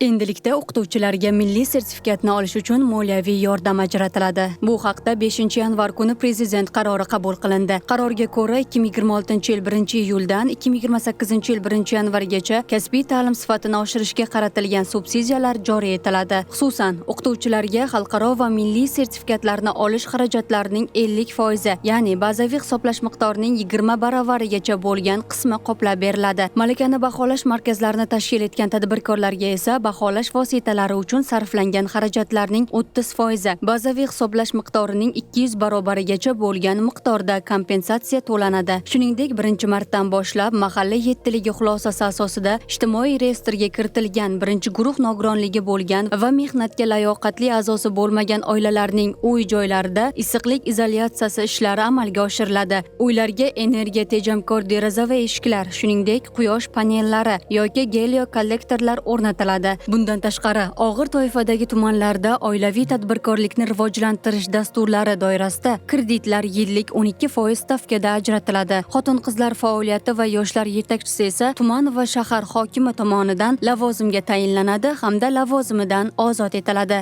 Endilikda o'qituvchilarga milliy sertifikatni olish uchun moliyaviy yordam ajratiladi. Bu haqda 5-yanvar kuni Prezident qarori qabul qilindi. Qarorga ko'ra, 2026-yil 1-iyuldan 2028-yil 1-yanvargacha kasbiy ta'lim sifatini oshirishga qaratilgan subsidiyalar joriy etiladi. Xususan, o'qituvchilarga xalqaro va milliy sertifikatlarni olish xarajatlarining 50%, ya'ni bazaviy hisoblash miqdorining 20 baravarigacha bo'lgan qismi qoplab beriladi. Malakani baholash markazlarini tashkil etgan tadbirkorlarga esa baholash vositalari uchun sarflangan xarajatlarning 30%, bazaviy hisoblash miqdorining 200 barobarigacha bo'lgan miqdorda kompensatsiya to'lanadi. Shuningdek, birinchi martdan boshlab mahalla yettiligi xulosasi asosida ijtimoiy reyestrga kiritilgan birinchi guruh nogironligi bo'lgan va mehnatga layoqatli a'zosi bo'lmagan oilalarning uy joylarida issiqlik izolyatsiyasi ishlari amalga oshiriladi. Uylarga energiya tejamkor deraza va eshiklar, shuningdek, quyosh panellari yoki geliokollektorlar o'rnatiladi. Bundan tashqari, og'ir toifadagi tumanlarda oilaviy tadbirkorlikni rivojlantirish dasturlari doirasida kreditlar yillik 12% stavkada ajratiladi. Xotin-qizlar faoliyati va yoshlar yetakchisi esa tuman va shahar hokimi tomonidan lavozimga tayinlanadi hamda lavozimidan ozod etiladi.